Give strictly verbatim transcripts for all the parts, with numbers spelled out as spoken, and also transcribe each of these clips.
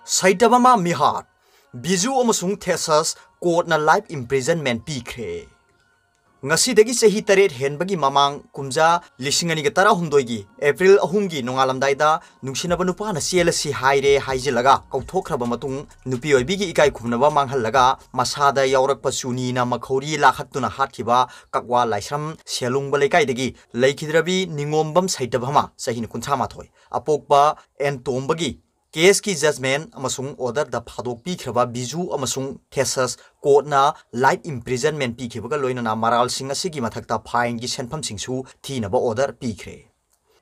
ꯁꯩꯇꯕꯃꯥ ꯃꯤꯍꯥꯠ, ꯕꯤꯖꯨ ꯑꯃꯁꯨꯡ ꯊꯦꯁꯁ ꯀꯣꯔꯠꯅ life imprisonment ꯄꯤꯈ꯭ꯔꯦ꯫ ꯉꯁꯤꯗꯒꯤ ꯆꯍꯤ ꯇꯔꯦꯠ ꯍꯦꯟꯕꯒꯤ ꯃꯃꯥꯡ, ꯀꯨꯝꯖꯥ ꯂꯤꯁꯤꯡ ꯑꯅꯤꯒ ꯇꯔꯥꯍꯨꯝꯗꯣꯏꯒꯤ ꯑꯦꯄ꯭ꯔꯤꯜ ꯑꯍꯨꯝꯒꯤ ꯅꯣꯡꯉꯥꯜꯂꯝꯗꯥꯏꯗ ꯅꯨꯡꯁꯤꯅꯕ ꯅꯨꯄꯥꯅ "ꯆꯦꯜꯂꯁꯤ" ꯍꯥꯏꯔꯦ ꯍꯥꯏꯖꯤꯜꯂꯒ ꯀꯧꯊꯣꯛꯈ꯭ꯔꯕ ꯃꯇꯨꯡ, ꯅꯨꯄꯤ ꯑꯣꯏꯕꯤꯒꯤ ꯏꯀꯥꯏ ꯈꯨꯝꯅꯕ ꯃꯥꯡꯍꯜꯂꯒ ꯃꯁꯥꯗ ꯌꯥꯎꯔꯛꯄ ꯆꯨꯅꯤꯅ ꯃꯈꯧꯔꯤ ꯂꯥꯈꯠꯇꯨꯅ ꯍꯥꯠꯈꯤꯕ ꯀꯛꯋꯥ ꯂꯥꯏꯁ꯭ꯔꯝ ꯁꯦꯂꯨꯡꯕ ꯂꯩꯀꯥꯏꯗꯒꯤ ꯂꯩꯈꯤꯗ꯭ꯔꯕꯤ ꯅꯤꯉꯣꯝꯕꯝ ꯁꯩꯇꯕꯃꯥ, ꯆꯍꯤ ꯀꯨꯟꯊ꯭ꯔꯥ ꯃꯥꯊꯣꯏ, ꯑꯄꯣꯛꯄ ꯑꯦꯟ ꯇꯣꯝꯕꯒꯤ ꯀꯦꯁꯀꯤ ꯖꯖꯃꯦꯟ ꯑꯃꯁꯨꯡ ꯑꯣꯔꯗꯔꯗ ꯐꯥꯗꯣꯛꯄꯤꯈ꯭ꯔꯕ ꯕꯤꯖꯨ ꯑꯃꯁꯨꯡ ꯊꯦꯁꯁ ꯀꯣꯔꯠꯅ life imprisonment ꯄꯤꯈꯤꯕꯒ ꯂꯣꯏꯅꯅ ꯃꯔꯥꯜꯁꯤꯡ ꯑꯁꯤꯒꯤ ꯃꯊꯛꯇ ꯐꯥꯏꯟꯒꯤ ꯁꯦꯟꯐꯝꯁꯤꯡꯁꯨ ꯊꯤꯅꯕ ꯑꯣꯔꯗꯔ ꯄꯤꯈ꯭ꯔꯦ꯫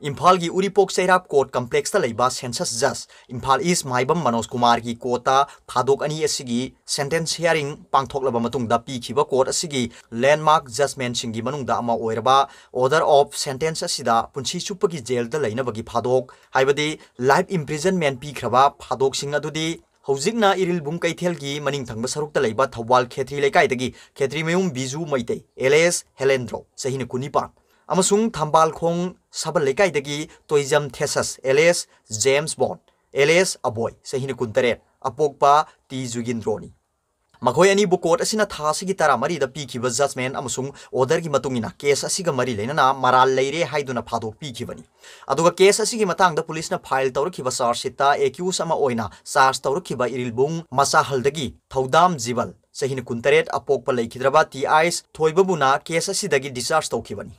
ꯏꯝꯐꯥꯜꯒꯤ ꯎꯔꯤꯄꯣꯛ ꯆꯩꯔꯥꯞ ꯀꯣꯔꯠ ꯀꯝꯄ꯭ꯂꯦꯛꯁꯇ ꯂꯩꯕ ꯁꯦꯟꯁꯁ ꯖꯖ, ꯏꯝꯐꯥꯜ ꯏꯁ ꯃꯥꯏꯕꯝ ꯃꯅꯣꯖ ꯀꯨꯃꯥꯔꯒꯤ ꯀꯣꯔꯠꯇ ꯊꯥꯗꯣꯛ ꯑꯅꯤ ꯑꯁꯤꯒꯤ ꯁꯦꯟꯇꯦꯟꯁ ꯍꯤꯌꯥꯔꯤꯡ ꯄꯥꯡꯊꯣꯛꯂꯕ ꯃꯇꯨꯡꯗ ꯄꯤꯈꯤꯕ ꯀꯣꯔꯠ ꯑꯁꯤꯒꯤ ꯂꯦꯟꯃꯥꯔꯛ ꯖꯖꯃꯦꯟꯁꯤꯡꯒꯤ ꯃꯅꯨꯡꯗ ꯑꯃ ꯑꯣꯏꯔꯕ order of sentence ꯑꯁꯤꯗ ꯄꯨꯟꯁꯤ ꯆꯨꯞꯄꯒꯤ ꯖꯦꯜꯗ ꯂꯩꯅꯕꯒꯤ ꯐꯥꯗꯣꯛ, ꯍꯥꯏꯕꯗꯤ life imprisonment ꯄꯤꯈ꯭ꯔꯕ ꯐꯥꯗꯣꯛꯁꯤꯡ ꯑꯗꯨꯗꯤ ꯍꯧꯖꯤꯛꯅ ꯏꯔꯤꯜꯕꯨꯡ ꯀꯩꯊꯦꯜꯒꯤ ꯃꯅꯤꯡ ꯊꯪꯕ ꯁꯔꯨꯛꯇ ꯂꯩꯕ ꯊꯧꯕꯥꯜ ꯈꯦꯇ꯭ꯔꯤ ꯂꯩꯀꯥꯏꯗꯒꯤ ꯈꯦꯇ꯭ꯔꯤꯃꯌꯨꯝ ꯕꯤꯖꯨ ꯃꯩꯇꯩ, alias ꯍꯦꯂꯦꯟꯗ꯭ꯔꯣ, ꯆꯍꯤ ꯀꯨꯟꯅꯤꯄꯥꯟ, ꯑꯃꯁꯨꯡ ꯊꯝꯕꯥꯜꯈꯣꯡ ꯁꯥꯕꯜ ꯂꯩꯀꯥꯏꯗꯒꯤ ꯇꯣꯏꯖꯝ ꯊꯦꯁꯁ, alias ꯖꯦꯝꯁ ꯕꯣꯟ, alias ꯑꯕꯣꯏ, ꯆꯍꯤ ꯀꯨꯟꯇꯔꯦꯠ, ꯑꯄꯣꯛꯄ ꯇꯤ ꯖꯨꯒꯤꯟꯗ꯭ꯔꯣꯅꯤ꯫ ꯃꯈꯣꯏ ꯑꯅꯤꯕꯨ ꯀꯣꯔꯠ ꯑꯁꯤꯅ ꯊꯥ ꯑꯁꯤꯒꯤ ꯇꯔꯥꯃꯔꯤꯗ ꯄꯤꯈꯤꯕ ꯖꯖꯃꯦꯟ ꯑꯃꯁꯨꯡ ꯑꯣꯔꯗꯔꯒꯤ ꯃꯇꯨꯡ ꯏꯟꯅ ꯀꯦꯁ ꯑꯁꯤꯒ ꯃꯔꯤ ꯂꯩꯅꯅ ꯃꯔꯥꯜ ꯂꯩꯔꯦ ꯍꯥꯏꯗꯨꯅ ꯐꯥꯗꯣꯛꯄꯤꯈꯤꯕꯅꯤ꯫ ꯑꯗꯨꯒ ꯀꯦꯁ ꯑꯁꯤꯒꯤ ꯃꯇꯥꯡꯗ ꯄꯨꯂꯤꯁꯅ ꯐꯥꯏꯜ ꯇꯧꯔꯛꯈꯤꯕ ꯆꯥꯔꯖ ꯁꯤꯠꯇ ꯑꯦꯀ꯭ꯌꯨꯁ ꯑꯃ ꯑꯣꯏꯅ ꯆꯥꯔꯖ ꯇꯧꯔꯛꯈꯤꯕ ꯏꯔꯤꯜꯕꯨꯡ ꯃꯆꯥꯍꯜꯗꯒꯤ ꯊꯧꯗꯥꯝ ꯖꯤꯕꯜ, ꯆꯍꯤ ꯀꯨꯟꯇꯔꯦꯠ, ꯑꯄꯣꯛꯄ ꯂꯩꯈꯤꯗ꯭ꯔꯕ ꯇꯤ ꯑꯥꯏꯁ ꯊꯣꯏꯕꯕꯨꯅ ꯀꯦꯁ ꯑꯁꯤꯗꯒꯤ ꯗꯤꯁꯆꯥꯔꯖ ꯇꯧꯈꯤꯕꯅꯤ꯫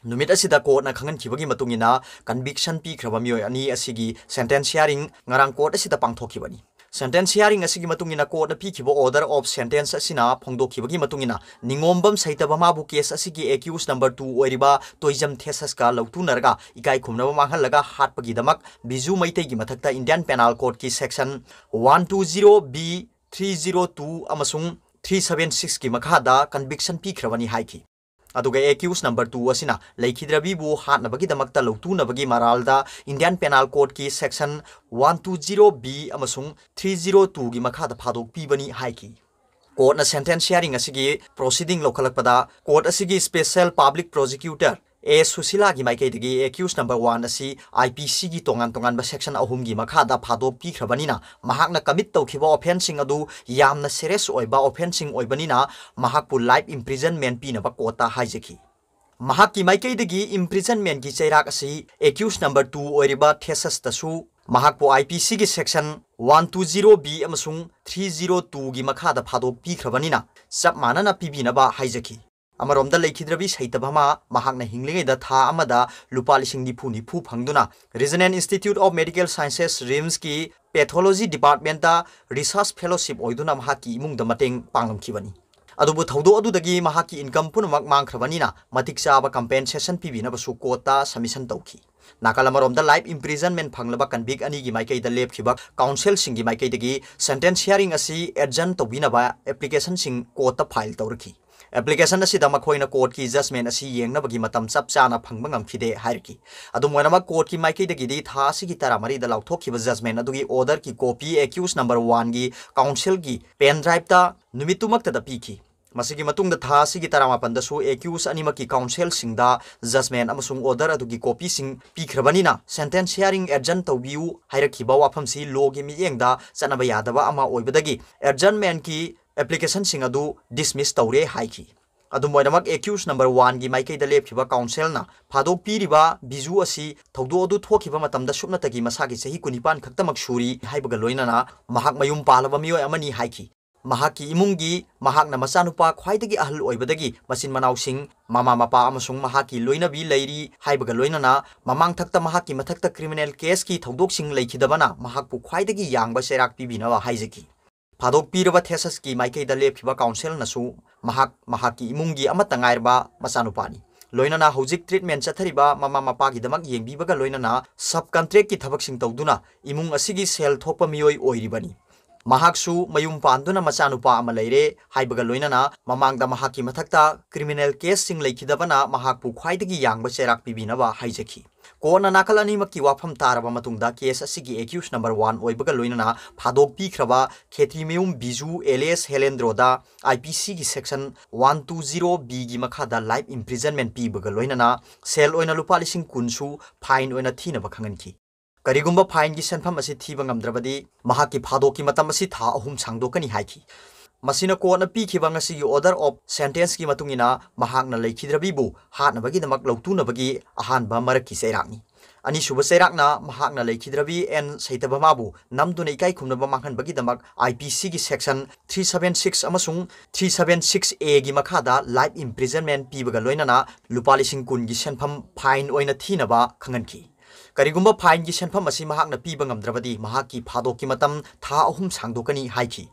ꯅꯨꯃꯤꯠ ꯑꯁꯤꯗ ꯀꯣꯔꯠꯅ ꯈꯪꯍꯟꯈꯤꯕꯒꯤ ꯃꯇꯨꯡ ꯏꯟꯅ, ꯀꯟꯚꯤꯛꯁꯟ ꯄꯤꯈ꯭ꯔꯕ ꯃꯤꯑꯣꯏ ꯑꯅꯤ ꯑꯁꯤꯒꯤ ꯁꯦꯟꯇꯦꯟꯁ ꯍꯤꯌꯥꯔꯤꯡ ꯉꯔꯥꯡ ꯀꯣꯔꯠ ꯑꯁꯤꯗ ꯄꯥꯡꯊꯣꯛꯈꯤꯕꯅꯤ꯫ ꯁꯦꯟꯇꯦꯟꯁ ꯍꯤꯌꯥꯔꯤꯡ ꯑꯁꯤꯒꯤ ꯃꯇꯨꯡ ꯏꯟꯅ ꯀꯣꯔꯠꯅ ꯄꯤꯈꯤꯕ order of sentence ꯑꯁꯤꯅ ꯐꯣꯡꯗꯣꯛꯈꯤꯕꯒꯤ ꯃꯇꯨꯡ ꯏꯟꯅ, ꯅꯤꯉꯣꯝꯕꯝ ꯁꯩꯇꯕꯃꯥꯕꯨ ꯀꯦꯁ ꯑꯁꯤꯒꯤ ꯑꯦꯀ꯭ꯌꯨꯁ ꯅꯝꯕꯔ ꯇꯨ ꯑꯣꯏꯔꯤꯕ ꯇꯣꯏꯖꯝ ꯊꯦꯁꯁꯀ ꯂꯧꯇꯨꯅꯔꯒ ꯏꯀꯥꯏ ꯈꯨꯝꯅꯕ ꯃꯥꯡꯍꯜꯂꯒ ꯍꯥꯠꯄꯒꯤꯗꯃꯛ ꯕꯤꯖꯨ ꯃꯩꯇꯩꯒꯤ ꯃꯊꯛꯇ ꯏꯟꯗꯤꯌꯟ ꯄꯦꯅꯥꯜ ꯀꯣꯗꯀꯤ section one two zero B, three zero two ꯑꯃꯁꯨꯡ ꯊ꯭ꯔꯤ ꯁꯚꯦꯟ ꯁꯤꯛꯁꯀꯤ ꯃꯈꯥꯗ ꯀꯟꯚꯤꯛꯁꯟ ꯄꯤꯈ꯭ꯔꯕꯅꯤ ꯍꯥꯏꯈꯤ꯫ ꯑꯗꯨꯒ ꯑꯦꯀ꯭ꯌꯨꯁ ꯅꯝꯕꯔ ꯇꯨ ꯑꯁꯤꯅ ꯂꯩꯈꯤꯗ꯭ꯔꯕꯤꯕꯨ ꯍꯥꯠꯅꯕꯒꯤꯗꯃꯛꯇ ꯂꯧꯇꯨꯅꯕꯒꯤ ꯃꯔꯥꯜꯗ ꯏꯟꯗꯤꯌꯟ ꯄꯦꯅꯥꯜ ꯀꯣꯗꯀꯤ section one two zero B ꯑꯃꯁꯨꯡ ꯊ꯭ꯔꯤ ꯖꯤꯔꯣ ꯇꯨꯒꯤ ꯃꯈꯥꯗ ꯐꯥꯗꯣꯛꯄꯤꯕꯅꯤ ꯍꯥꯏꯈꯤ꯫ ꯀꯣꯔꯠꯅ ꯁꯦꯟꯇꯦꯟꯁ ꯍꯤꯌꯥꯔꯤꯡ ꯑꯁꯤꯒꯤ ꯄ꯭ꯔꯣꯁꯤꯗꯤꯡ ꯂꯧꯈꯠꯂꯛꯄꯗ, ꯀꯣꯔꯠ ꯑꯁꯤꯒꯤ ꯁ꯭ꯄꯦꯁꯦꯜ ꯄꯕ꯭ꯂꯤꯛ ꯄ꯭ꯔꯣꯁꯤꯀ꯭ꯌꯨꯇꯔ ꯑꯦ ꯁꯨꯁꯤꯂꯥꯒꯤ ꯃꯥꯏꯀꯩꯗꯒꯤ accused number one ꯑꯁꯤ I P C ꯒꯤ ꯇꯣꯉꯥꯟ ꯇꯣꯉꯥꯟꯕ section ꯑꯍꯨꯝꯒꯤ ꯃꯈꯥꯗ ꯐꯥꯗꯣꯛꯄꯤꯈ꯭ꯔꯕꯅꯤꯅ, ꯃꯍꯥꯛꯅ commit ꯇꯧꯈꯤꯕ offenceꯁꯤꯡ ꯑꯗꯨ ꯌꯥꯝꯅ serious ꯑꯣꯏꯕ offenceꯁꯤꯡ ꯑꯣꯏꯕꯅꯤꯅ, ꯃꯍꯥꯛꯄꯨ life imprisonment ꯄꯤꯅꯕ courtꯇ ꯍꯥꯏꯖꯈꯤ꯫ ꯃꯍꯥꯛꯀꯤ ꯃꯥꯏꯀꯩꯗꯒꯤ imprisonmentꯀꯤ ꯆꯩꯔꯥꯛ ꯑꯁꯤ accused number two ꯑꯣꯏꯔꯤꯕ ꯊꯦꯁꯁꯇꯁꯨ ꯃꯍꯥꯛꯄꯨ I P C ꯒꯤ section one two zero B ꯑꯃꯁꯨꯡ three zero twoꯒꯤ ꯃꯈꯥꯗ ꯐꯥꯗꯣꯛꯄꯤꯈ꯭ꯔꯕꯅꯤꯅ, ꯆꯞ ꯃꯥꯟꯅꯅ ꯄꯤꯕꯤꯅꯕ ꯍꯥꯏꯖꯈꯤ꯫ ꯑꯃꯔꯣꯝꯗ, ꯂꯩꯈꯤꯗ꯭ꯔꯕꯤ ꯁꯩꯇꯚꯃꯥ ꯃꯍꯥꯛꯅ ꯍꯤꯡꯂꯤꯉꯩꯗ ꯊꯥ ꯑꯃꯗ ꯂꯨꯄꯥ ꯂꯤꯁꯤꯡ ꯅꯤꯐꯨ ꯅꯤꯐꯨ ꯐꯪꯗꯨꯅ Regional Institute of Medical Sciences, RIMSꯀꯤ pathology departmentꯇ research fellowship ꯑꯣꯏꯗꯨꯅ ꯃꯍꯥꯛꯀꯤ ꯏꯃꯨꯡꯗ ꯃꯇꯦꯡ ꯄꯥꯡꯂꯝꯈꯤꯕꯅꯤ꯫ ꯑꯗꯨꯕꯨ ꯊꯧꯗꯣꯛ ꯑꯗꯨꯗꯒꯤ ꯃꯍꯥꯛꯀꯤ income ꯄꯨꯝꯅꯃꯛ ꯃꯥꯡꯈ꯭ꯔꯕꯅꯤꯅ, ꯃꯇꯤꯛ ꯆꯥꯕ compensation ꯄꯤꯕꯤꯅꯕꯁꯨ courtꯇ submission ꯇꯧꯈꯤ꯫ ꯅꯥꯀꯜ ꯑꯃꯔꯣꯝꯗ, life imprisonment ꯐꯪꯂꯕ convict ꯑꯅꯤꯒꯤ ꯃꯥꯏꯀꯩꯗ ꯂꯦꯞꯈꯤꯕ counselꯁꯤꯡꯒꯤ ꯃꯥꯏꯀꯩꯗꯒꯤ sentence hearing ꯑꯁꯤ adjourn ꯇꯧꯕꯤꯅꯕ applicationꯁꯤꯡ courtꯇ file ꯇꯧꯔꯛꯈꯤ꯫ Application ꯑꯁꯤꯗ ꯃꯈꯣꯏꯅ courtꯀꯤ judgment ꯑꯁꯤ ꯌꯦꯡꯅꯕꯒꯤ ꯃꯇꯝ ꯆꯞ ꯆꯥꯅ ꯐꯪꯕ ꯉꯝꯈꯤꯗꯦ ꯍꯥꯏꯔꯛꯈꯤ꯫ ꯑꯗꯨꯝ ꯑꯣꯏꯅꯃꯛ, courtꯀꯤ ꯃꯥꯏꯀꯩꯗꯒꯤꯗꯤ ꯊꯥ ꯑꯁꯤꯒꯤ ꯇꯔꯥꯃꯔꯤꯗ ꯂꯥꯎꯊꯣꯛꯈꯤꯕ judgment ꯑꯗꯨꯒꯤ orderꯒꯤ copy accused number oneꯒꯤ counselꯒꯤ pen driveꯇ ꯅꯨꯃꯤꯠꯇꯨꯃꯛꯇꯗ ꯄꯤꯈꯤ꯫ ꯃꯁꯤꯒꯤ ꯃꯇꯨꯡꯗ ꯊꯥ ꯑꯁꯤꯒꯤ ꯇꯔꯥꯃꯥꯄꯟꯗꯁꯨ accused ꯑꯅꯤꯃꯛꯀꯤ counselꯁꯤꯡꯗ judgment ꯑꯃꯁꯨꯡ order ꯑꯗꯨꯒꯤ copyꯁꯤꯡ ꯄꯤꯈ꯭ꯔꯕꯅꯤꯅ, sentence hearing adjourn ꯇꯧꯕꯤꯌꯨ ꯍꯥꯏꯔꯛꯈꯤꯕ ꯋꯥꯐꯝꯁꯤ lawꯒꯤ ꯃꯤꯠꯌꯦꯡꯗ ꯆꯠꯅꯕ ꯌꯥꯗꯕ ꯑꯃ ꯑꯣꯏꯕꯗꯒꯤ adjournmentꯀꯤ applicationꯁꯤꯡ ꯑꯗꯨ dismiss ꯇꯧꯔꯦ ꯍꯥꯏꯈꯤ꯫ ꯑꯗꯨꯝ ꯑꯣꯏꯅꯃꯛ, accused number oneꯒꯤ ꯃꯥꯏꯀꯩꯗ ꯂꯦꯞꯈꯤꯕ counselꯅ ꯐꯥꯗꯣꯛꯄꯤꯔꯤꯕ ꯕꯤꯖꯨ ꯑꯁꯤ ꯊꯧꯗꯣꯛ ꯑꯗꯨ ꯊꯣꯛꯈꯤꯕ ꯃꯇꯝꯗ ꯁꯨꯞꯅꯇꯒꯤ ꯃꯁꯥꯒꯤ ꯆꯍꯤ ꯀꯨꯟꯅꯤꯄꯥꯟ ꯈꯛꯇꯃꯛ ꯁꯨꯔꯤ ꯍꯥꯏꯕꯒ ꯂꯣꯏꯅꯅ ꯃꯍꯥꯛ ꯃꯌꯨꯝ ꯄꯥꯜꯂꯕ ꯃꯤꯑꯣꯏ ꯑꯃꯅꯤ ꯍꯥꯏꯈꯤ꯫ ꯃꯍꯥꯛꯀꯤ ꯏꯃꯨꯡꯒꯤ ꯃꯍꯥꯛꯅ ꯃꯆꯥꯅꯨꯄꯥ ꯈ꯭ꯋꯥꯏꯗꯒꯤ ꯑꯍꯜ ꯑꯣꯏꯕꯗꯒꯤ ꯃꯆꯤꯟ ꯃꯅꯥꯎꯁꯤꯡ, ꯃꯃꯥ ꯃꯄꯥ ꯑꯃꯁꯨꯡ ꯃꯍꯥꯛꯀꯤ ꯂꯣꯏꯅꯕꯤ ꯂꯩꯔꯤ ꯍꯥꯏꯕꯒ ꯂꯣꯏꯅꯅ ꯃꯃꯥꯡꯊꯛꯇ ꯃꯍꯥꯛꯀꯤ ꯃꯊꯛꯇ criminal caseꯀꯤ ꯊꯧꯗꯣꯛꯁꯤꯡ ꯂꯩꯈꯤꯗꯕꯅ ꯃꯍꯥꯛꯄꯨ ꯈ꯭ꯋꯥꯏꯗꯒꯤ ꯌꯥꯡꯕ ꯆꯩꯔꯥꯛ ꯄꯤꯕꯤꯅꯕ ꯍꯥꯏꯖꯈꯤ꯫ ꯐꯥꯗꯣꯛꯄꯤꯔꯕ ꯊꯦꯁꯁꯀꯤ ꯃꯥꯏꯀꯩꯗ ꯂꯦꯞꯈꯤꯕ counselꯅꯁꯨ ꯃꯍꯥꯛ ꯃꯍꯥꯛꯀꯤ ꯏꯃꯨꯡꯒꯤ ꯑꯃꯠꯇ ꯉꯥꯏꯔꯕ ꯃꯆꯥꯅꯨꯄꯥꯅꯤ꯫ ꯂꯣꯏꯅꯅ ꯍꯧꯖꯤꯛ treatment ꯆꯠꯊꯔꯤꯕ ꯃꯃꯥ ꯃꯄꯥꯒꯤꯗꯃꯛ ꯌꯦꯡꯕꯤꯕꯒ ꯂꯣꯏꯅꯅ subcontractꯀꯤ ꯊꯕꯛꯁꯤꯡ ꯇꯧꯗꯨꯅ ꯏꯃꯨꯡ ꯑꯁꯤꯒꯤ ꯁꯦꯜ ꯊꯣꯛꯄ ꯃꯤꯑꯣꯏ ꯑꯣꯏꯔꯤꯕꯅꯤ꯫ ꯃꯍꯥꯛꯁꯨ ꯃꯌꯨꯝ ꯄꯥꯟꯗꯨꯅ ꯃꯆꯥꯅꯨꯄꯥ ꯑꯃ ꯂꯩꯔꯦ ꯍꯥꯏꯕꯒ ꯂꯣꯏꯅꯅ ꯃꯃꯥꯡꯗ ꯃꯍꯥꯛꯀꯤ ꯃꯊꯛꯇ criminal caseꯁꯤꯡ ꯂꯩꯈꯤꯗꯕꯅ ꯃꯍꯥꯛꯄꯨ ꯈ꯭ꯋꯥꯏꯗꯒꯤ ꯌꯥꯡꯕ ꯆꯩꯔꯥꯛ ꯄꯤꯕꯤꯅꯕ ꯍꯥꯏꯖꯈꯤ꯫ ꯀꯣꯔꯠꯅ ꯅꯥꯀꯜ ꯑꯅꯤꯃꯛꯀꯤ ꯋꯥꯐꯝ ꯇꯥꯔꯕ ꯃꯇꯨꯡꯗ case ꯑꯁꯤꯒꯤ accused number one ꯑꯣꯏꯕꯒ ꯂꯣꯏꯅꯅ ꯊꯥꯗꯣꯛꯄꯤꯈ꯭ꯔꯕ ꯈꯦꯇ꯭ꯔꯤꯃꯌꯨꯝ Biju alias ꯍꯦꯂꯦꯟꯗ꯭ꯔꯣꯗ IPCꯒꯤ section one two zero Bꯒꯤ ꯃꯈꯥꯗ life imprisonment ꯄꯤꯕꯒ ꯂꯣꯏꯅꯅ ꯁꯦꯜ ꯑꯣꯏꯅ ꯂꯨꯄꯥ ꯂꯤꯁꯤꯡ ꯀꯨꯟꯁꯨ fine ꯑꯣꯏꯅ ꯊꯤꯅꯕ ꯈꯪꯍꯟꯈꯤ꯫ ꯀꯔꯤꯒꯨꯝꯕ fineꯒꯤ ꯁꯦꯟꯐꯝ ꯑꯁꯤ ꯊꯤꯕ ꯉꯝꯗ꯭ꯔꯕꯗꯤ ꯃꯍꯥꯛꯀꯤ ꯐꯥꯗꯣꯛꯀꯤ ꯃꯇꯝ ꯑꯁꯤ ꯊꯥ ꯑꯍꯨꯝ ꯁꯥꯡꯗꯣꯛꯀꯅꯤ ꯍꯥꯏꯈꯤ꯫ ꯃꯁꯤꯅ ꯀꯣꯔꯠꯅ ꯄꯤꯈꯤꯕ ꯉꯁꯤꯒꯤ order of sentenceꯀꯤ ꯃꯇꯨꯡ ꯏꯟꯅ ꯃꯍꯥꯛꯅ ꯂꯩꯈꯤꯗ꯭ꯔꯕꯤꯕꯨ ꯍꯥꯠꯅꯕꯒꯤꯗꯃꯛ ꯂꯧꯇꯨꯅꯕꯒꯤ ꯑꯍꯥꯟꯕ ꯃꯔꯛꯀꯤ ꯆꯩꯔꯥꯛꯅꯤ꯫ ꯑꯅꯤꯁꯨꯕ ꯆꯩꯔꯥꯛꯅ ꯃꯍꯥꯛꯅ ꯂꯩꯈꯤꯗ꯭ꯔꯕꯤ ꯑꯦꯟ ꯁꯩꯇꯚꯃꯥꯕꯨ ꯅꯝꯗꯨꯅ ꯏꯀꯥꯏ ꯈꯨꯝꯅꯕ ꯃꯥꯡꯍꯟꯕꯒꯤꯗꯃꯛ IPCꯒꯤ section three seven six ꯑꯃꯁꯨꯡ three seven six Aꯒꯤ ꯃꯈꯥꯗ life imprisonment ꯄꯤꯕꯒ ꯂꯣꯏꯅꯅ ꯂꯨꯄꯥ ꯂꯤꯁꯤꯡ ꯀꯨꯟꯒꯤ ꯁꯦꯟꯐꯝ fine ꯑꯣꯏꯅ ꯊꯤꯅꯕ ꯈꯪꯍꯟꯈꯤ꯫ ꯀꯔꯤꯒꯨꯝꯕ fineꯒꯤ ꯁꯦꯟꯐꯝ ꯑꯁꯤ ꯃꯍꯥꯛꯅ ꯄꯤꯕ ꯉꯝꯗ꯭ꯔꯕꯗꯤ ꯃꯍꯥꯛꯀꯤ ꯐꯥꯗꯣꯛꯀꯤ ꯃꯇꯝ ꯊꯥ ꯑꯍꯨꯝ ꯁꯥꯡꯗꯣꯛꯀꯅꯤ ꯍꯥꯏꯈꯤ꯫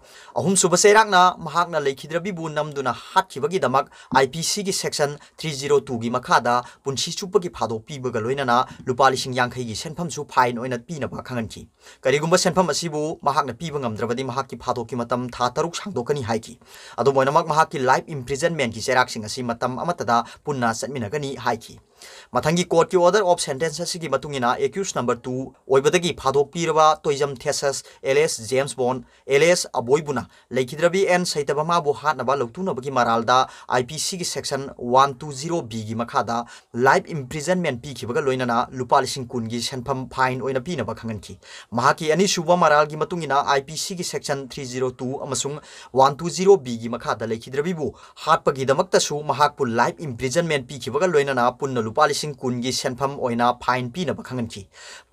ꯑꯍꯨꯝꯁꯨꯕ ꯆꯩꯔꯥꯛꯅ ꯃꯍꯥꯛꯅ ꯂꯩꯈꯤꯗ꯭ꯔꯕꯤꯕꯨ ꯅꯝꯗꯨꯅ ꯍꯥꯠꯈꯤꯕꯒꯤꯗꯃꯛ IPCꯒꯤ section three zero twoꯒꯤ ꯃꯈꯥꯗ ꯄꯨꯟꯁꯤ ꯆꯨꯞꯄꯒꯤ ꯐꯥꯗꯣꯛ ꯄꯤꯕꯒ ꯂꯣꯏꯅꯅ ꯂꯨꯄꯥ ꯂꯤꯁꯤꯡ ꯌꯥꯡꯈꯩꯒꯤ ꯁꯦꯟꯐꯝꯁꯨ fine ꯑꯣꯏꯅ ꯄꯤꯅꯕ ꯈꯪꯍꯟꯈꯤ꯫ ꯀꯔꯤꯒꯨꯝꯕ ꯁꯦꯟꯐꯝ ꯑꯁꯤꯕꯨ ꯃꯍꯥꯛꯅ ꯄꯤꯕ ꯉꯝꯗ꯭ꯔꯕꯗꯤ ꯃꯍꯥꯛꯀꯤ ꯐꯥꯗꯣꯛꯀꯤ ꯃꯇꯝ ꯊꯥ ꯇꯔꯨꯛ ꯁꯥꯡꯗꯣꯛꯀꯅꯤ ꯍꯥꯏꯈꯤ꯫ ꯑꯗꯨꯝ ꯑꯣꯏꯅꯃꯛ ꯃꯍꯥꯛꯀꯤ life imprisonmentꯀꯤ ꯆꯩꯔꯥꯛꯁꯤꯡ ꯑꯁꯤ ꯃꯇꯝ ꯑꯃꯠꯇꯗ ꯄꯨꯟꯅ ꯆꯠꯃꯤꯟꯅꯒꯅꯤ ꯍꯥꯏꯈꯤ꯫ ꯃꯊꯪꯒꯤ ꯀꯣꯔꯠꯀꯤ order of sentence ꯑꯁꯤꯒꯤ ꯃꯇꯨꯡ ꯏꯟꯅ accused number two ꯑꯣꯏꯕꯗꯒꯤ ꯐꯥꯗꯣꯛꯄꯤꯔꯕ ꯇꯣꯏꯖꯝ ꯊꯦꯁꯁ alias James Bond alias ꯑꯕꯣꯏꯕꯨꯅ ꯂꯩꯈꯤꯗ꯭ꯔꯕꯤ ꯑꯦꯟ ꯁꯩꯇꯚꯃꯥꯕꯨ ꯍꯥꯠꯅꯕ ꯂꯧꯇꯨꯅꯕꯒꯤ ꯃꯔꯥꯜꯗ IPCꯒꯤ section one two zero Bꯒꯤ ꯃꯈꯥꯗ life imprisonment ꯄꯤꯈꯤꯕꯒ ꯂꯣꯏꯅꯅ ꯂꯨꯄꯥ ꯂꯤꯁꯤꯡ ꯀꯨꯟꯒꯤ ꯁꯦꯟꯐꯝ fine ꯑꯣꯏꯅ ꯄꯤꯅꯕ ꯈꯪꯍꯟꯈꯤ꯫ ꯃꯍꯥꯛꯀꯤ ꯑꯅꯤꯁꯨꯕ ꯃꯔꯥꯜꯒꯤ ꯃꯇꯨꯡ ꯏꯟꯅ IPCꯒꯤ section three zero two ꯑꯃꯁꯨꯡ one two zero Bꯒꯤ ꯃꯈꯥꯗ ꯂꯩꯈꯤꯗ꯭ꯔꯕꯤꯕꯨ ꯍꯥꯠꯄꯒꯤꯗꯃꯛꯇꯁꯨ ꯃꯍꯥꯛꯄꯨ life imprisonment ꯄꯤꯈꯤꯕꯒ ꯂꯣꯏꯅꯅ ꯄꯨꯟꯅ ꯂꯨꯄꯥ ꯂꯤꯁꯤꯡ ꯀꯨꯟꯒꯤ ꯁꯦꯟꯐꯝ ꯑꯣꯏꯅ fine ꯄꯤꯅꯕ ꯈꯪꯍꯟꯈꯤ꯫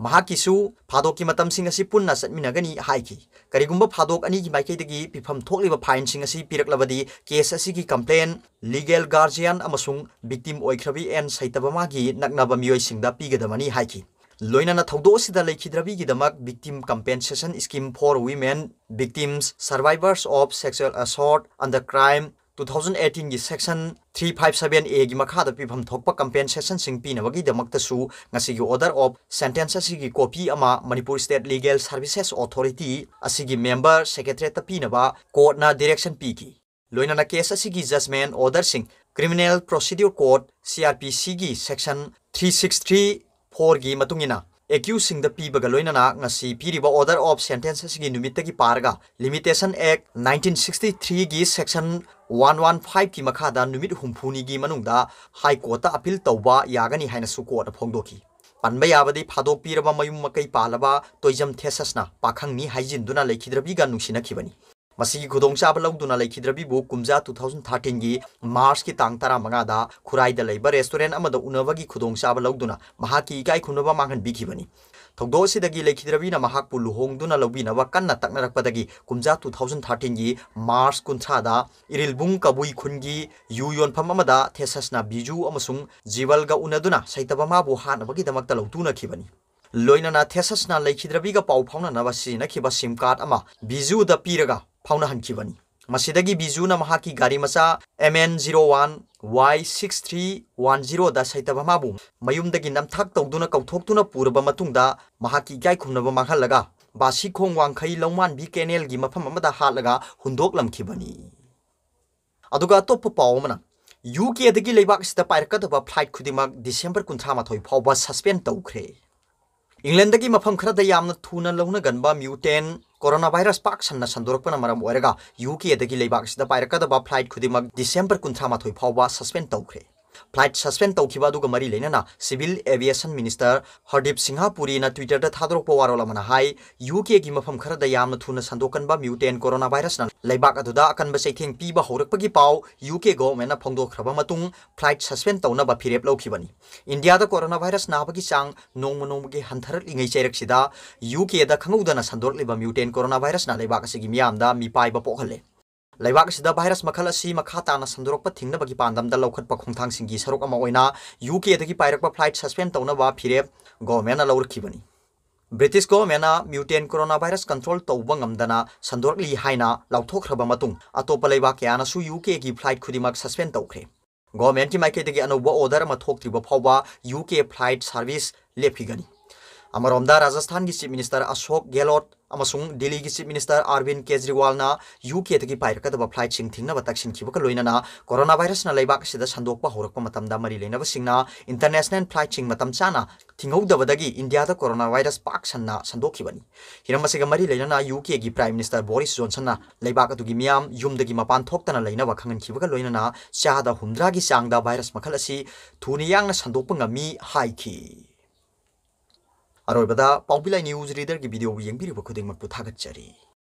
ꯃꯍꯥꯛꯀꯤꯁꯨ ꯐꯥꯗꯣꯛꯀꯤ ꯃꯇꯝꯁꯤꯡ ꯑꯁꯤ ꯄꯨꯟꯅ ꯆꯠꯃꯤꯟꯅꯒꯅꯤ ꯍꯥꯏꯈꯤ꯫ ꯀꯔꯤꯒꯨꯝꯕ ꯐꯥꯗꯣꯛ ꯑꯅꯤꯒꯤ ꯃꯥꯏꯀꯩꯗꯒꯤ ꯄꯤꯐꯝ ꯊꯣꯛꯂꯤꯕ fineꯁꯤꯡ ꯑꯁꯤ ꯄꯤꯔꯛꯂꯕꯗꯤ case ꯑꯁꯤꯒꯤ complainant, legal guardian ꯑꯃꯁꯨꯡ victim ꯑꯣꯏꯈ꯭ꯔꯕꯤ ꯑꯦꯟ ꯁꯩꯇꯚꯃꯥꯒꯤ ꯅꯛꯅꯕ ꯃꯤꯑꯣꯏꯁꯤꯡꯗ ꯄꯤꯒꯗꯕꯅꯤ ꯍꯥꯏꯈꯤ꯫ ꯂꯣꯏꯅꯅ ꯊꯧꯗꯣꯛ ꯑꯁꯤꯗ ꯂꯩꯈꯤꯗ꯭ꯔꯕꯤꯒꯤꯗꯃꯛ victim compensation scheme for women victims, survivors of sexual assault under crime two thousand eighteen ꯒꯤ Section three five seven A ꯒꯤ ꯃꯈꯥꯗ ꯄꯤꯐꯝ ꯊꯣꯛꯄ compensationꯁꯤꯡ ꯄꯤꯅꯕꯒꯤꯗꯃꯛꯇꯁꯨ ꯉꯁꯤꯒꯤ Order of Sentence ꯑꯁꯤꯒꯤ copy ꯑꯃ Manipur State Legal Services Authority ꯑꯁꯤꯒꯤ member secretariatꯇ ꯄꯤꯅꯕ courtꯅ direction ꯄꯤꯈꯤ꯫ ꯂꯣꯏꯅꯅ case ꯑꯁꯤꯒꯤ judgment orderꯁꯤꯡ Criminal Procedure Code, C R P C ꯒꯤ Section three six three four ꯒꯤ ꯃꯇꯨꯡ ꯏꯟꯅ accusedꯁꯤꯡꯗ ꯄꯤꯕꯒ ꯂꯣꯏꯅꯅ ꯉꯁꯤ ꯄꯤꯔꯤꯕ Order of Sentence ꯑꯁꯤꯒꯤ ꯅꯨꯃꯤꯠꯇꯒꯤ ꯄꯥꯔꯒ Limitation Act nineteen sixty three ꯒꯤ Section one one five ꯀꯤ ꯃꯈꯥꯗ ꯅꯨꯃꯤꯠ ꯍꯨꯝꯐꯨꯅꯤꯒꯤ ꯃꯅꯨꯡꯗ High Courtꯇ appeal ꯇꯧꯕ ꯌꯥꯒꯅꯤ ꯍꯥꯏꯅꯁꯨ courtꯅ ꯐꯣꯡꯗꯣꯛꯈꯤ꯫ ꯄꯟꯕ ꯌꯥꯕꯗꯤ ꯐꯥꯗꯣꯛꯄꯤꯔꯕ ꯃꯌꯨꯝ ꯃꯀꯩ ꯄꯥꯜꯂꯕ ꯇꯣꯏꯖꯝ ꯊꯦꯁꯁꯅ ꯄꯥꯈꯪꯅꯤ ꯍꯥꯏꯖꯤꯟꯗꯨꯅ ꯂꯩꯈꯤꯗ꯭ꯔꯕꯤꯒ ꯅꯨꯡꯁꯤꯅꯈꯤꯕꯅꯤ꯫ ꯃꯁꯤꯒꯤ ꯈꯨꯗꯣꯡꯆꯥꯕ ꯂꯧꯗꯨꯅ ꯂꯩꯈꯤꯗ꯭ꯔꯕꯤꯕꯨ ꯀꯨꯝꯖꯥ two thousand thirteen ꯒꯤ March ꯀꯤ ꯇꯥꯡ ꯇꯔꯥꯃꯉꯥꯗ ꯈꯨꯔꯥꯏꯗ ꯂꯩꯕ restaurant ꯑꯃꯗ ꯎꯅꯕꯒꯤ ꯈꯨꯗꯣꯡꯆꯥꯕ ꯂꯧꯗꯨꯅ ꯃꯍꯥꯛꯀꯤ ꯏꯀꯥꯏ ꯈꯨꯝꯅꯕ ꯃꯥꯡꯍꯟꯕꯤꯈꯤꯕꯅꯤ꯫ ꯊꯧꯗꯣꯛ ꯑꯁꯤꯗꯒꯤ ꯂꯩꯈꯤꯗ꯭ꯔꯕꯤꯅ ꯃꯍꯥꯛꯄꯨ ꯂꯨꯍꯣꯡꯗꯨꯅ ꯂꯧꯕꯤꯅꯕ ꯀꯟꯅ ꯇꯛꯅꯔꯛꯄꯗꯒꯤ ꯀꯨꯝꯖꯥ two thousand thirteen ꯒꯤ March ꯀꯨꯟꯊ꯭ꯔꯥꯗ ꯏꯔꯤꯜꯕꯨꯡ ꯀꯕꯨꯏ ꯈꯨꯟꯒꯤ ꯌꯨ ꯌꯣꯟꯐꯝ ꯑꯃꯗ ꯊꯦꯁꯁꯅ ꯕꯤꯖꯨ ꯑꯃꯁꯨꯡ ꯖꯤꯋꯜꯒ ꯎꯅꯗꯨꯅ ꯁꯩꯇꯕꯃꯥꯕꯨ ꯍꯥꯠꯅꯕꯒꯤꯗꯃꯛꯇ ꯂꯧꯇꯨꯅꯈꯤꯕꯅꯤ꯫ ꯂꯣꯏꯅꯅ ꯊꯦꯁꯁꯅ ꯂꯩꯈꯤꯗ꯭ꯔꯕꯤꯒ ꯄꯥꯎ ꯐꯥꯎꯅꯅꯕ ꯁꯤꯖꯤꯟꯅꯈꯤꯕ SIM card ꯑꯃ ꯕꯤꯖꯨꯗ ꯄꯤꯔꯒ ꯐꯥꯎꯅꯍꯟꯈꯤꯕꯅꯤ꯫ ꯃꯁꯤꯗꯒꯤ ꯕꯤꯖꯨꯅ ꯃꯍꯥꯛꯀꯤ ꯒꯥꯔꯤ ꯃꯆꯥ M N zero one Y six three one zero ꯗ ꯁꯩꯇꯕꯃꯥꯕꯨ ꯃꯌꯨꯝꯗꯒꯤ ꯅꯝꯊꯥꯛ ꯇꯧꯗꯨꯅ ꯀꯧꯊꯣꯛꯇꯨꯅ ꯄꯨꯔꯕ ꯃꯇꯨꯡꯗ ꯃꯍꯥꯛꯀꯤ ꯏꯀꯥꯏ ꯈꯨꯝꯅꯕ ꯃꯥꯡꯍꯜꯂꯒ ꯕꯥꯁꯤꯈꯣꯡ ꯋꯥꯡꯈꯩ ꯂꯧꯃꯥꯟꯕꯤ canal ꯒꯤ ꯃꯐꯝ ꯑꯃꯗ ꯍꯥꯠꯂꯒ ꯍꯨꯟꯗꯣꯛꯂꯝꯈꯤꯕꯅꯤ꯫ ꯑꯗꯨꯒ ꯑꯇꯣꯞꯄ ꯄꯥꯎ ꯑꯃꯅ, U K ꯗꯒꯤ ꯂꯩꯕꯥꯛ ꯑꯁꯤꯗ ꯄꯥꯏꯔꯛꯀꯗꯕ flight ꯈꯨꯗꯤꯡꯃꯛ December ꯀꯨꯟꯊ꯭ꯔꯥ ꯃꯥꯊꯣꯏ ꯐꯥꯎꯕ suspend ꯇꯧꯈ꯭ꯔꯦ꯫ England ꯗꯒꯤ ꯃꯐꯝ ꯈꯔꯗ ꯌꯥꯝꯅ ꯊꯨꯅ ꯂꯧꯅꯒꯟꯕ mutant coronavirus ꯄꯥꯛ ꯁꯟꯅ ꯁꯟꯗꯣꯔꯛꯄꯅ ꯃꯔꯝ ꯑꯣꯏꯔꯒ U K ꯗꯒꯤ ꯂꯩꯕꯥꯛ ꯑꯁꯤꯗ ꯄꯥꯏꯔꯛꯀꯗꯕ flight ꯈꯨꯗꯤꯡꯃꯛ December ꯀꯨꯟꯊ꯭ꯔꯥ ꯃꯥꯊꯣꯏ ꯐꯥꯎꯕ suspend ꯇꯧꯈ꯭ꯔꯦ꯫ Flight suspend ꯇꯧꯈꯤꯕ ꯑꯗꯨꯒ ꯃꯔꯤ ꯂꯩꯅꯅ Civil Aviation Minister Hardeep Singh Puri ꯅ Twitter ꯗ ꯊꯥꯗꯣꯔꯛꯄ ꯋꯥꯔꯣꯜ ꯑꯃꯅ ꯍꯥꯏ, U K ꯒꯤ ꯃꯐꯝ ꯈꯔꯗ ꯌꯥꯝꯅ ꯊꯨꯅ ꯁꯟꯗꯣꯛꯀꯟꯕ mutant coronavirus ꯅ ꯂꯩꯕꯥꯛ ꯑꯗꯨꯗ ꯑꯀꯟꯕ ꯆꯩꯊꯦꯡ ꯄꯤꯕ ꯍꯧꯔꯛꯄꯒꯤ ꯄꯥꯎ U K government ꯅ ꯐꯣꯡꯗꯣꯛꯈ꯭ꯔꯕ ꯃꯇꯨꯡ flight suspend ꯇꯧꯅꯕ ꯐꯤꯔꯦꯞ ꯂꯧꯈꯤꯕꯅꯤ꯫ ꯏꯟꯗꯤꯌꯥꯗ coronavirus ꯅꯥꯕꯒꯤ ꯆꯥꯡ ꯅꯣꯡꯃ ꯅꯣꯡꯃꯒꯤ ꯍꯟꯊꯔꯛꯂꯤꯉꯩ ꯆꯩꯔꯛꯁꯤꯗ U K ꯗ ꯈꯪꯍꯧꯗꯅ ꯁꯟꯗꯣꯔꯛꯂꯤꯕ mutant coronavirus ꯅ ꯂꯩꯕꯥꯛ ꯑꯁꯤꯒꯤ ꯃꯤꯌꯥꯝꯗ ꯃꯤꯄꯥꯏꯕ ꯄꯣꯛꯍꯜꯂꯦ꯫ ꯂꯩꯕꯥꯛ ꯑꯁꯤꯗ virus ꯃꯈꯜ ꯑꯁꯤ ꯃꯈꯥ ꯇꯥꯅ ꯁꯟꯗꯣꯔꯛꯄ ꯊꯤꯡꯅꯕꯒꯤ ꯄꯥꯟꯗꯝꯗ ꯂꯧꯈꯠꯄ ꯈꯣꯡꯊꯥꯡꯁꯤꯡꯒꯤ ꯁꯔꯨꯛ ꯑꯃ ꯑꯣꯏꯅ U K ꯗꯒꯤ ꯄꯥꯏꯔꯛꯄ flight suspend ꯇꯧꯅꯕ ꯐꯤꯔꯦꯞ government ꯅ ꯂꯧꯔꯛꯈꯤꯕꯅꯤ꯫ British government-ꯅ mutant coronavirus control ꯇꯧꯕ ꯉꯝꯗꯅ ꯁꯟꯗꯣꯔꯛꯂꯤ ꯍꯥꯏꯅ ꯂꯥꯎꯊꯣꯛꯈ꯭ꯔꯕ ꯃꯇꯨꯡ, ꯑꯇꯣꯞꯄ ꯂꯩꯕꯥꯛ ꯀꯌꯥꯅꯁꯨ U K-ꯒꯤ flight ꯈꯨꯗꯤꯡꯃꯛ suspend ꯇꯧꯈ꯭ꯔꯦ꯫ Government-ꯀꯤ ꯃꯥꯏꯀꯩꯗꯒꯤ ꯑꯅꯧꯕ order ꯑꯃ ꯊꯣꯛꯇ꯭ꯔꯤꯕ ꯐꯥꯎꯕ U K flight service ꯂꯦꯞꯈꯤꯒꯅꯤ꯫ ꯑꯃꯔꯣꯝꯗ, ꯔꯥꯖꯁꯊꯥꯟꯒꯤ Chief Minister ꯑꯁꯣꯛ ꯒꯦꯍꯂꯣꯠ ꯑꯃꯁꯨꯡ ꯗꯤꯜꯂꯤꯒꯤ Chief Minister ꯑꯔꯕꯤꯟ ꯀꯦꯖꯔꯤꯋꯥꯜꯅ U K-ꯗꯒꯤ ꯄꯥꯏꯔꯛꯀꯗꯕ flight-ꯁꯤꯡ ꯊꯤꯡꯅꯕ ꯇꯛꯁꯤꯟꯈꯤꯕꯒ ꯂꯣꯏꯅꯅ coronavirus-ꯅ ꯂꯩꯕꯥꯛ ꯑꯁꯤꯗ ꯁꯟꯗꯣꯛꯄ ꯍꯧꯔꯛꯄ ꯃꯇꯝꯗ ꯃꯔꯤ ꯂꯩꯅꯕꯁꯤꯡꯅ international flight-ꯁꯤꯡ ꯃꯇꯝ ꯆꯥꯅ ꯊꯤꯡꯍꯧꯗꯕꯗꯒꯤ ꯏꯟꯗꯤꯌꯥꯗ coronavirus ꯄꯥꯛ ꯁꯟꯅ ꯁꯟꯗꯣꯛꯈꯤꯕꯅꯤ꯫ ꯍꯤꯔꯝ ꯑꯁꯤꯒ ꯃꯔꯤ ꯂꯩꯅꯅ U K-ꯒꯤ Prime Minister ꯕꯣꯔꯤꯁ ꯖꯣꯟꯁꯟꯅ ꯂꯩꯕꯥꯛ ꯑꯗꯨꯒꯤ ꯃꯤꯌꯥꯝ ꯌꯨꯝꯗꯒꯤ ꯃꯄꯥꯟ ꯊꯣꯛꯇꯅ ꯂꯩꯅꯕ ꯈꯪꯍꯟꯈꯤꯕꯒ ꯂꯣꯏꯅꯅ ꯆꯥꯗ ꯍꯨꯝꯗ꯭ꯔꯥꯒꯤ ꯆꯥꯡꯗ virus ꯃꯈꯜ ꯑꯁꯤ ꯊꯨꯅ ꯌꯥꯡꯅ ꯁꯟꯗꯣꯛꯄ ꯉꯝꯃꯤ ꯍꯥꯏꯈꯤ꯫ ꯑꯔꯣꯏꯕꯗ Paobillai News Reader-ꯒꯤ video-ꯕꯨ ꯌꯦꯡꯕꯤꯔꯤꯕ ꯈꯨꯗꯤꯡꯃꯛꯄꯨ ꯊꯥꯒꯠꯆꯔꯤ꯫